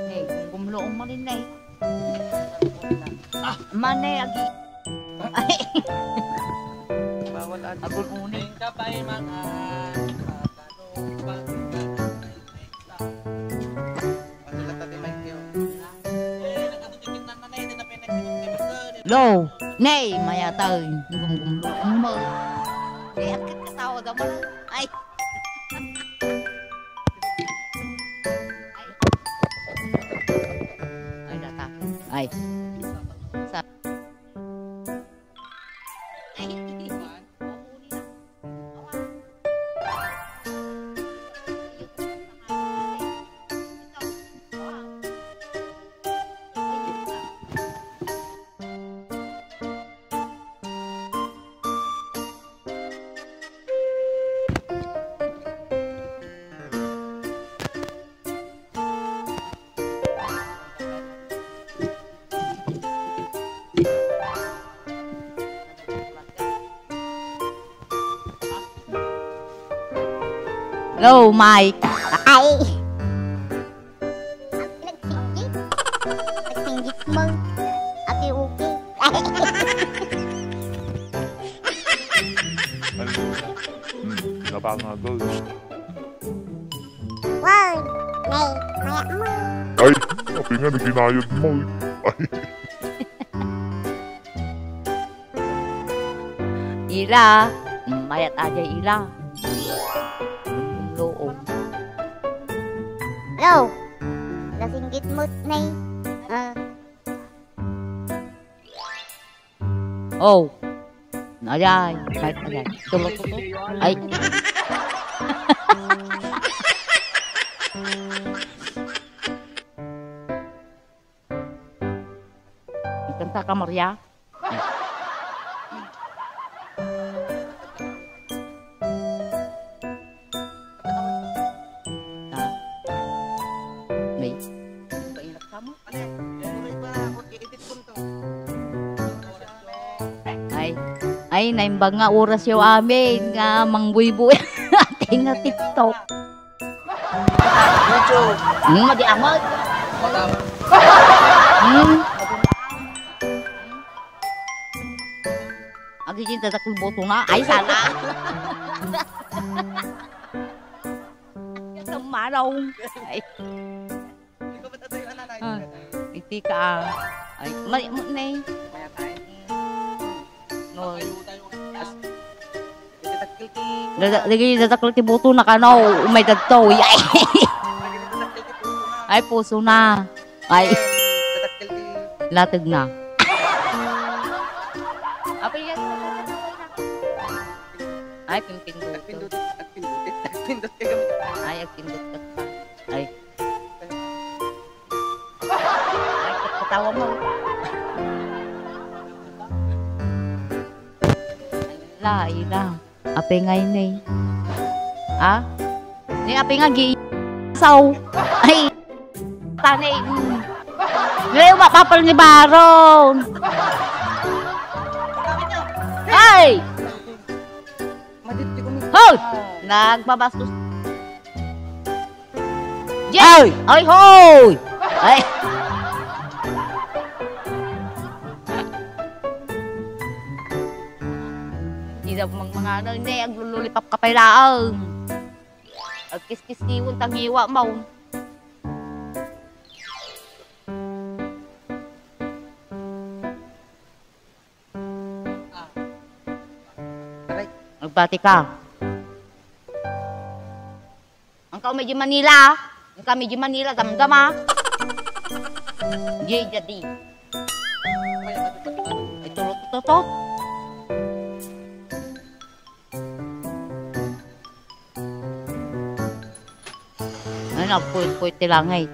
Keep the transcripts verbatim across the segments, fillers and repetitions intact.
Hey, gumgumlo ang marinay. Ah, manay agi. Ay. Bawal agi. Agul-uni. Kabay mga Lo, nay, mayatay. Gumgumlo ang marinay. Ay, akit katawa gamal. Ay. Ay, data. Ay. Sa- Hello, Mike. Ay! Nagsinggit? Nagsinggit mo? Ate Uki? Ano? Hmm, napangagaw. Wow! Nay, maya mo. Ay, apay nga naginayad mo. Ay. Ila, mayat ajay ila. Loob. Hello. Nasinggit mo, Nay. Ah. Oh. Ayay. Ay, ayay. Tulog ko to. Ay. Kanta ka, Maria? Ah. May. Paingat ka mo? Ay, ay, naimbag nga oras yo amin nga mangbuybuy. Ati nga TikTok. YouTube. Hmm, di amat. Madam. Hmm. Agi din tatak boto na. Ay, sana. Ang marong. Ay. Ah, iti ka, ah. Ay, may, mo, nay. No. Dada-, lagi dadakkel ti buto na kano, umay dadto, uy. Ay. Ay, puso na. Ay. Latag na. Apay yan. Ay, pimpindot. Agpindot, agpindot, agpindot ka gamit. Ay, agpindot ka. Ay. Ay, katawa mo. Ala, ila. Apay nga ini? Ha? Ni apay nga gi-, saw. Ay! Tani, mm. Ngayon, mapapal ni Baron. Ay! Madit, di ko mi- Hoy! Nagbabastos. Jay! Ay! Ay, hoy! Ay! Di daw mang-, mga ano, hindi, aglululipap ka pa laang. Agkiskiskiwon ta ngiwa mo. Aray. Nagbati ka. Ang ka medyo Manila, ang ka medyo Manila, damdama. Di, jadi. Ito, ito, ito. Ay, napuyot-puyot ti langit.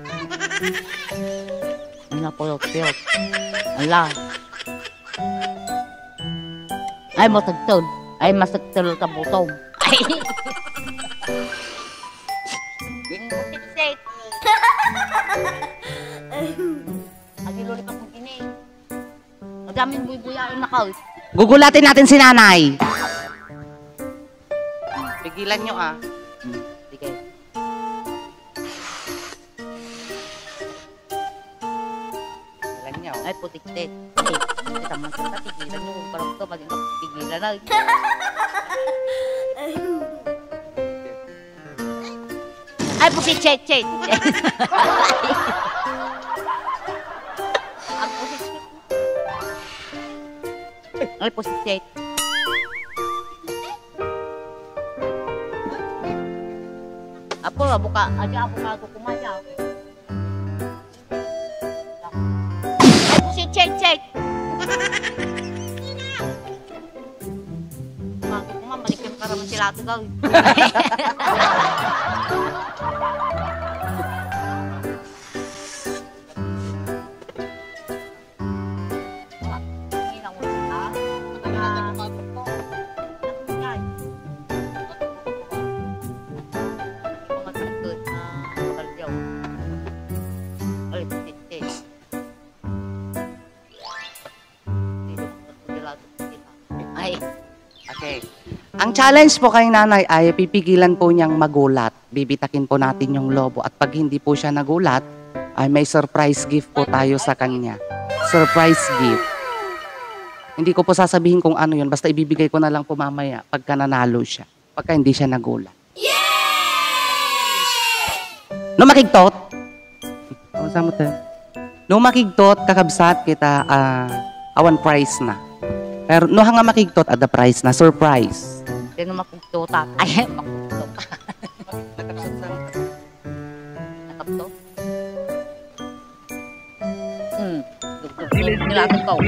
Ay, napuyot-puyot. Ala. Ay, masagtol. Ay, masagtol ka butom. Ay. Sipsip. Agiluli ka kung ini. Madaming buybuyain na ka. Gugulatin natin si nanay. Pigilan nyo, ah. Hmm, sige. Ay, putiktik. Ay, kita man sa pigilan mo kung parang ka, maging pigilan na. Ay, pusit, chet, chet. Ang pusit. Ay, pusit, chet. Apo, abuka-, adi, abukado kumaya. Ay, pusit, chet, chet. Bakit mo, mabalik yung karaman sila ito gawin? Ay. Okay. Ang challenge po kay Nanay ay pipigilan po niyang magulat. Bibitakin po natin yung lobo at pag hindi po siya nagulat, ay may surprise gift po tayo sa kanya. Surprise gift. Hindi ko po sasabihin kung ano yun, basta ibibigay ko na lang po mamaya pagka nanalo siya, pagka hindi siya nagulat. No makigtot? Ano sa mo, te? No makigtot, kakabsat, kita, ah, awan prize na. Pero no nga makigtot, ada prize na, surprise. Sino makugtota? Ay, makugtota. Nakapto? Hmm. Dugtog. Nilatag ko.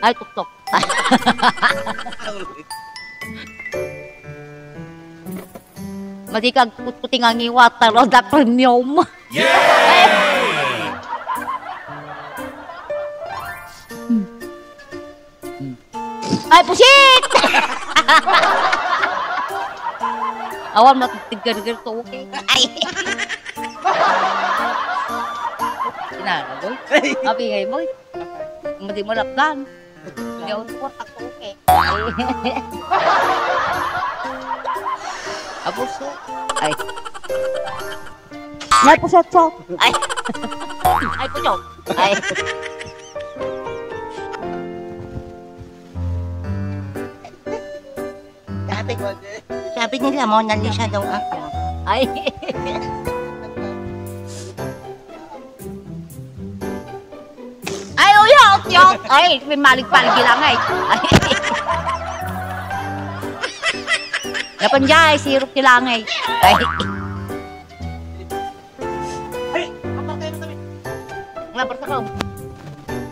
Ay, tuktok. Madi kag kutkuting ang iwat, taro da premium. Yay! Ay, pusit! Awan matitiggan-gan to, okay? Ay! Sinara, boy. Ay! Abingay, boy. Madi mo lapdan. Hindi ako support ako, okay. Ay. Abos, oh. Ay. Ay, pusit, so. Ay. Ay, pusit. Ay. Sabi, sabi nila, Mona Lisa daw ako. Ay. Ay, uyot, uyot. Ay, may malig-palig lang, ay. Ay. Napan dyan, ay, sirok ti langay. Ay. Ay, apa kayo kami? Nga, basta ka.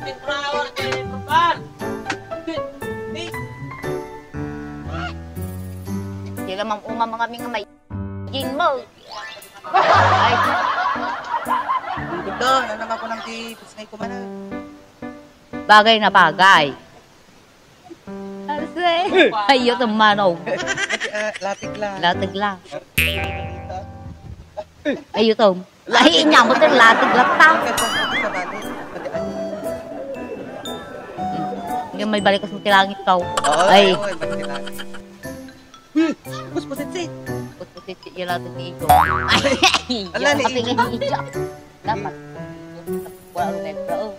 Timbrawa, timbrawa. Sila mang uma mga mga may gin mo. Ay. Ang ganda, ano naman ko nang di, gusto ko kumana. Bagay na bagay. Asa? Ayo, tumanog. Kasi, ah, latig lang. Latig lang. Ayo, Tom. Ay, inya mo, Tom, latig lang ta. Ang ganda sa, sa bali. Pati ano. Yung may balik sa tilangit ka. Oo, ay. Ay, oo, may tilangit. Hmm, puspusit si. Puspusit si, yung latig ni Igo. Ay, ala, ni Igo. Dapat. Wala, Romero, oh.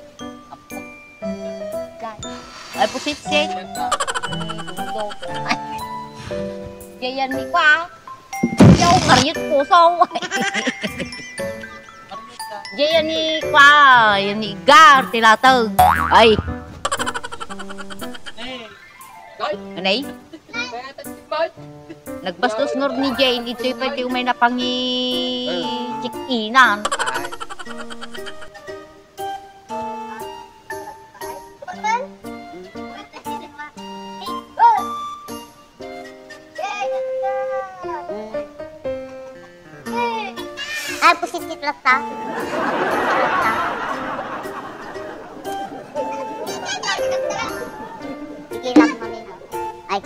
Ay, pusitsit. Ay, diyan ni pa. Yaw, karyot puso. Diyan ni pa, yan ni Gar, tinatag. Ay. Anay? Nagbastos ngur ni Jane, ito'y pwede umay napangi-check-inan. Ay, pusitsit lang ta. Sige lang, mami. Ay.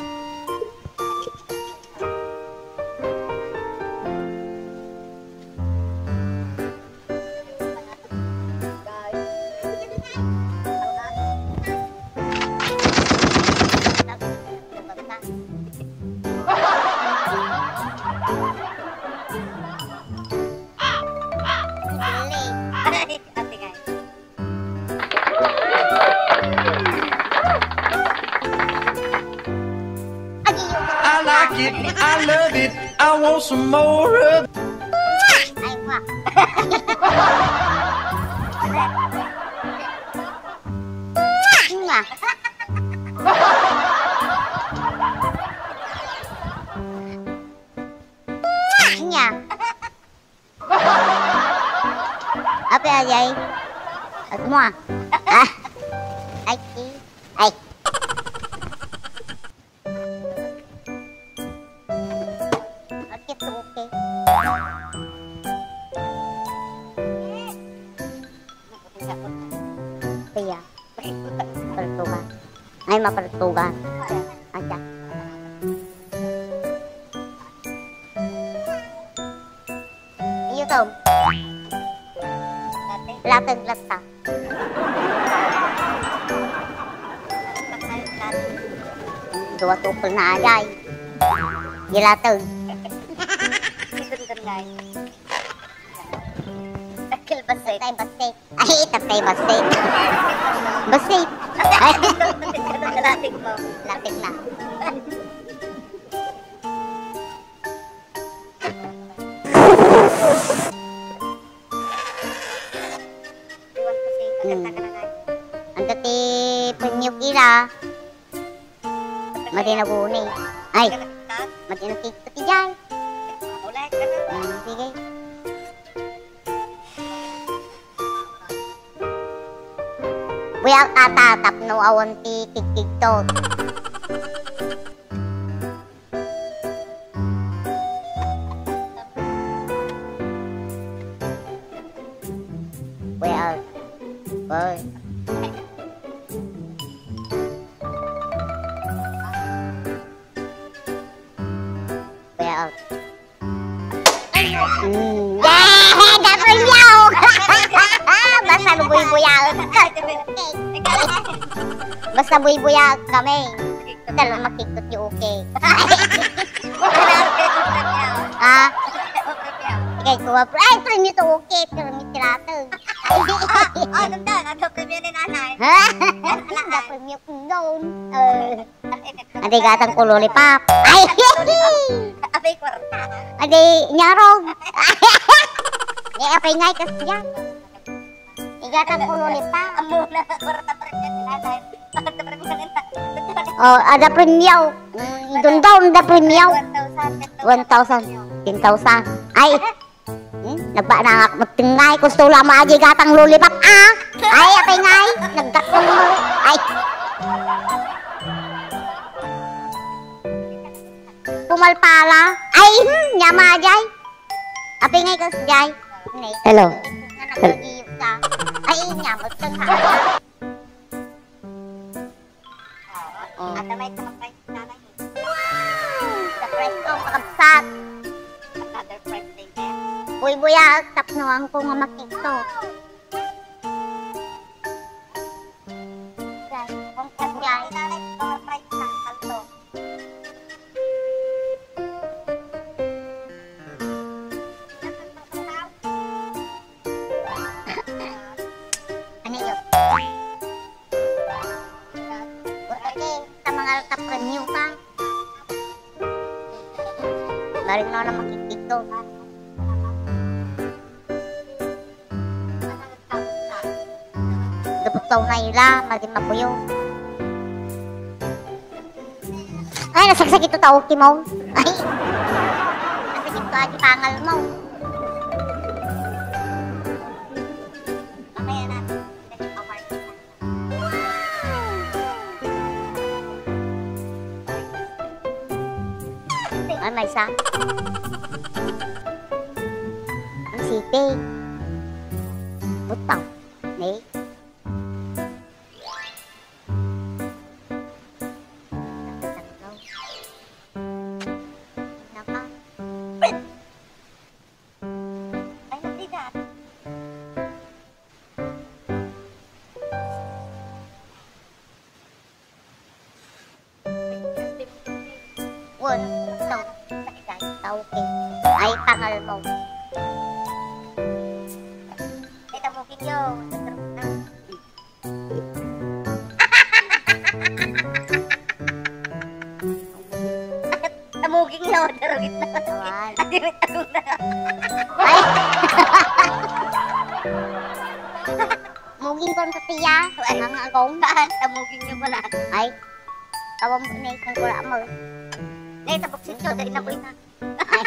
I love it. I want some more of it. Ay, mwah. Mwah. Nya. Ape ajay. Agmo, ah. Ah. Ay, ay. Agkit, okay. Kaya. Paltugan. Ay, mapaltugan. Asa? Iyo, Tom. Latag latta. Dua tukol na ajay. Di latag. Takil basay. Tay basay. Ay, tatay, bassit. Bassit. Ay. Latik mo. Latik na. Hmm. Anda ti premio kila? Madi naguni. Ay, madi nagkikita ti jay. Hmm, sige. Kuya, ata, tapno awan ti kikigtot. Kuya, boy. Kuya, Mm. Yay! Dapremyo! Basta buybuyaek. Basta buybuyaek kami. Talaga makikot yung okay. Ha? Ikay kuha, pre. Ay, premio to okay. Premio ti latag. Ah, ah, nagda, nagda premio ni nanay. Ha? Dapremyo doon. Eh. Adi gatang ko lollipop. Ay! Apay kwarta. Adi nyarog. Ni apay ngay kasya. Igatang ko lollipop. Amo na kwarta pa rin. Oh, ada premio. Mm, idundon da premio. One thousand. One thousand. Ten thousand. Ay, Hmm? Nagbanangak magtengngay, gusto la mo aji gatang lollipop, ah? Ay, apay ngay, naggatang mo. Ay. Pumalpala. Ay, hmm, nyama ajay. Apay ngay kas jay. Hello. Hello. Ay, nyama, tengngay. Oh. Ada may surprise na lang eh. Surprise ko, kakabsat. Another birthday, eh. Buybuyaek tapno angko nga makikto. Guys, kung kaya, surprise na, salto. Ano yun? Ate, sa mga alta premium ka. Baring na naman kikito. Dapat tao na ila, maging mapuyo. Ay, nasagsakit to tao, Kimong. Ay. Nasagsakit to, agi pangal mo. Mamaya na. Ay, may isa. Ang sipig. Butang. Nay. Ay, mabigat. Wen, tao. Tao, eh. Ay, pangal mo. Kita mo, Kinyo. Tamu King order with na. Awan. Adi mit agong na. Ay! Muging ko sa tiya. Ay. Ang agong. Saan? Tamuging niyo pala. Ay. Tawag mo na isang kura mo. Nay, tabok si Cho, dali na ko ina. Ay.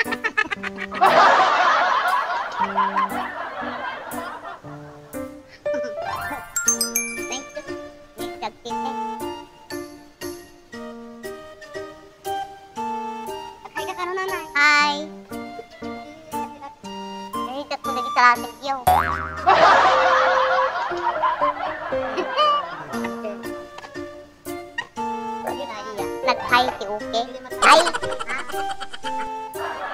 Thank you. Thank you. Hi ka kano, nanay? Hi. Ay, kat mo lagi talating iyo. Nag-hi ti Uke. Hi!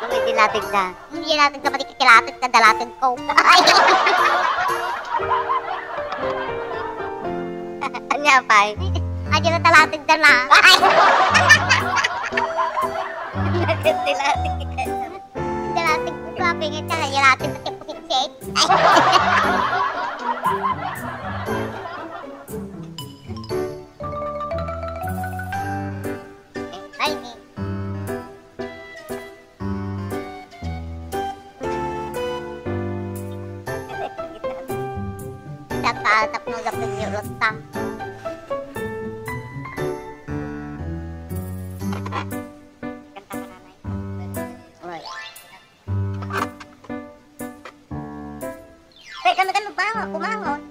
Ano yung dilating na? Hindi natin ka pati kakilating na dalating ko. Ay! Anya, pay? Anya na talating na na. Ay! Nagkatilating ka. Dalating ko, grabe nga talaga, dalating na tipusitsit. Ay! Ay, ni. Tapal, tapno, tapno, tapno, tapno. Kanta ka, nanay. Oy. Teka, kanta ka, kumangon.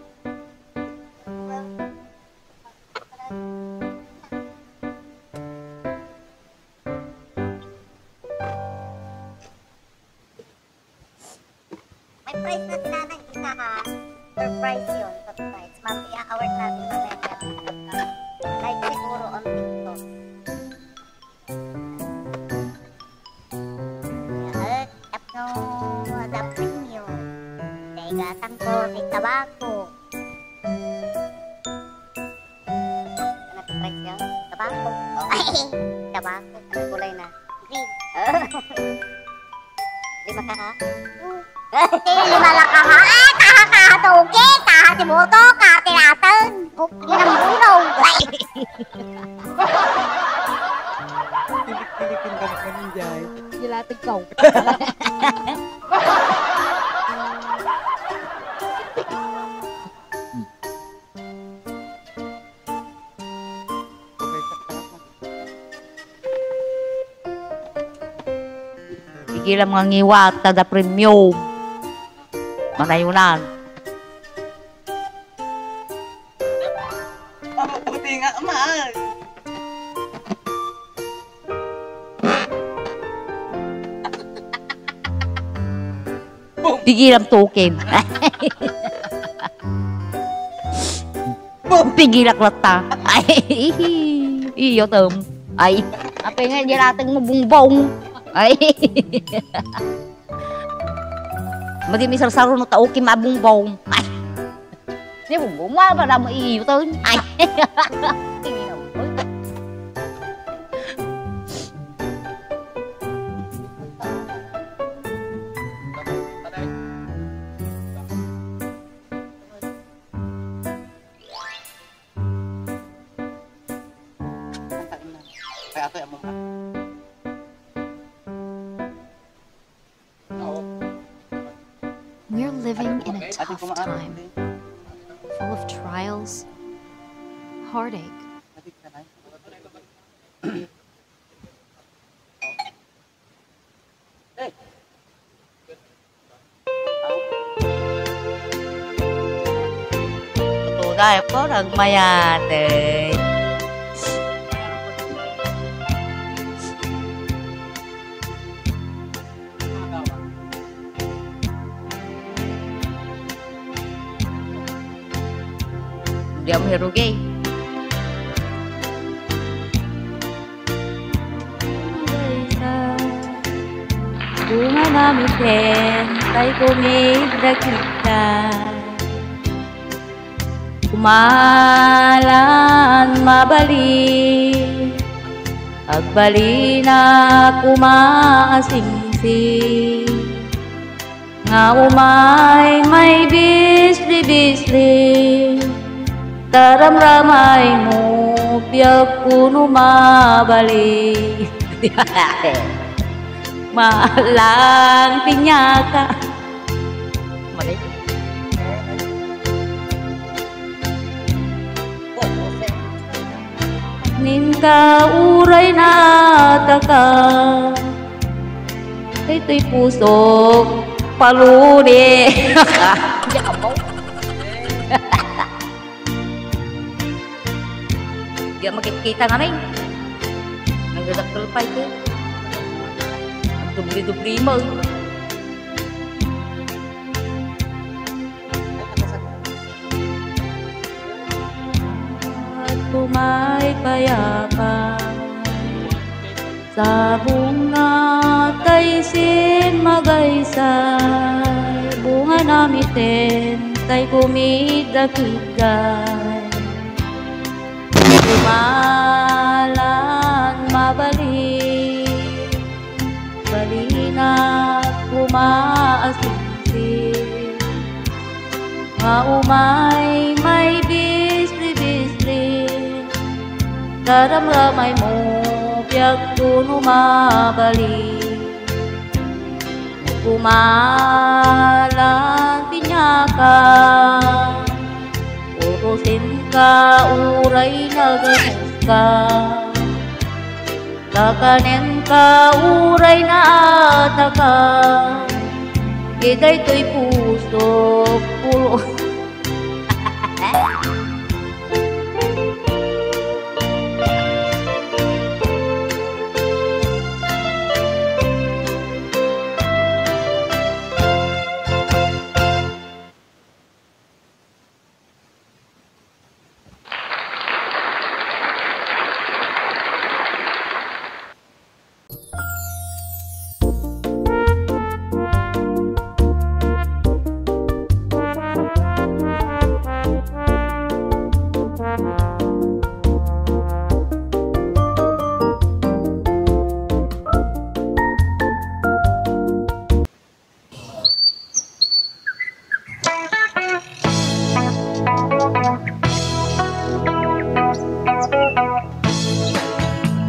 May prize na si Nanay Ina, ha? Surprise yun, surprise. Mamaya, award natin mamaya. Live siguro on TikTok. Tapno, tapno niyo. Kay gatang ko, may tabako. Ano ti price niya? Tabako. Oh. Ay, tabako. Ano kulay na? Green. Lima ka, ha? Eh, lima lang ka, ha? Ay, taha ka, ha, toke, taha ti boto, ka, ti latag. Kuk, yun ang bulo. Ay. Tilik-tilikin ka naman, Jai. Dilatag ka. Tigilam nga ngiwat, tada premium. Manayunan. Mabuti nga, Mar. Boom! Tigilam token. Boom! Tigilak latta. Ay, iyo, tem. Ay, apay nga, dilatag mo, bungbong. Ay. Madi mi sarsaro no tao ki mabungbong. Ay. Di bungbong, ma, para mo iyo to. Ay. Kaya ito, yung mga We're living in a tough time, full of trials, heartache. Tunay ko, nagmayatay. Diam herugay. Bunga namin din, tay kumigdagigda. Kumalan mabali, agbalina kumaasingsi. Nga umay may bisli-bisli, taramramay mo piagkuno mabali. Malang piñaka. Mali. Ninka uray nataka. Daytoy pusok, paluni. Diak apo. Diak makikita ngamin. Nagdadakkel pay iti. Dubli-dubli mo. At kumay payapa. Sa bunga tay sin magaysay, bunga na miten tay kumidakidday. Kumalan mabali, balina kumaasinsi. Nga umay may bisri-bisri, karamramay mo, biag kuno mabali. Kumalan piñaka, urusenka uray naganuska. Kakanenka uray naataka, idaytoy pusok pulo.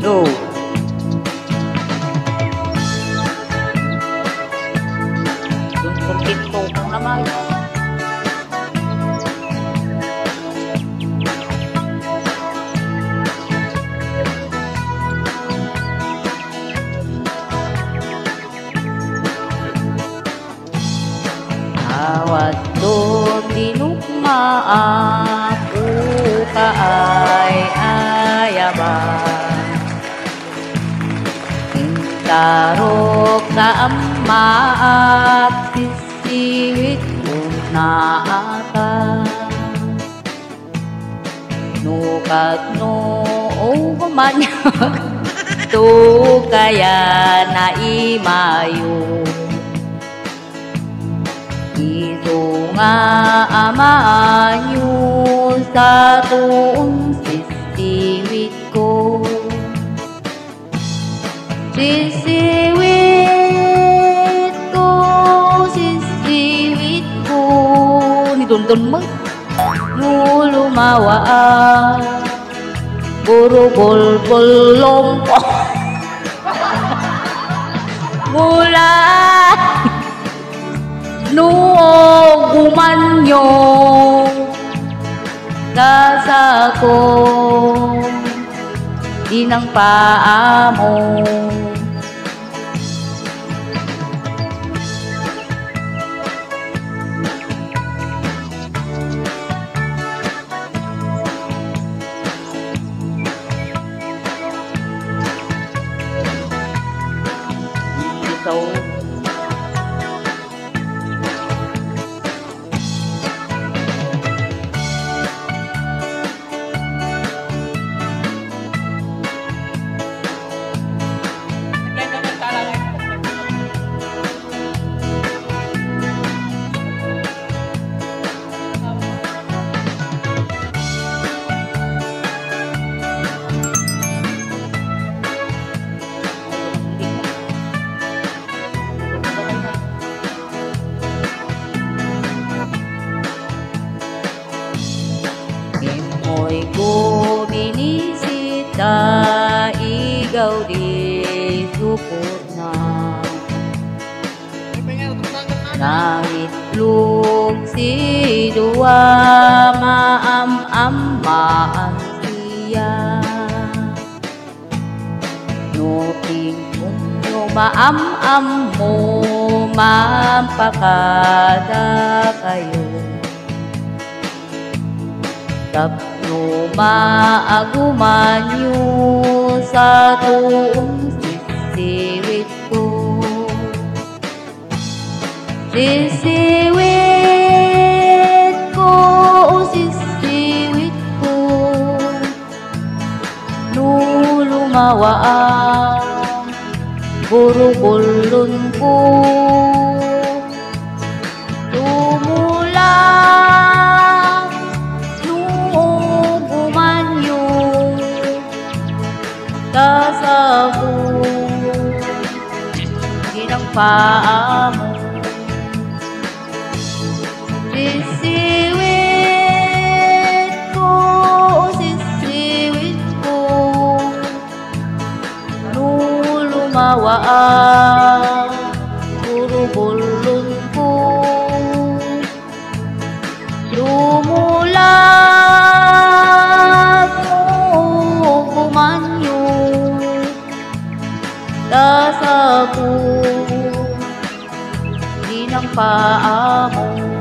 No. Yung kumpleto ko naman. Awaton dinukmaak, uka ay ayabak. Intarok ta ammaak, sisiwit ko naata. No kasno, o, maniak, to kaya naimayo. Isu nga amaanyo, sa tuong sisiwit ko. Sisiwit ko, sisiwit ko. Ni Dondon mo. Lulumawa. Puro bulbul lompo. Mula. No gumanyo kasako, inang paamo. So, Immoy ko binisita, igaw di supotna. Naitlog si Dua, maam-ammaan siya. No ingunyo maam-ammo, mampakada kayo. Tapno maagumanyo sa tuong sisiwit ko. Sisiwit ko, o sisiwit ko, no lumawaam, burubullon ko. Tumula, no ugumanyo, ta sabong dinang paamo. Sisiwit ko, sisiwit ko, no lumawaam, burubullon ko. Lumulag no ugumanyo, ta sabong dinang paamo.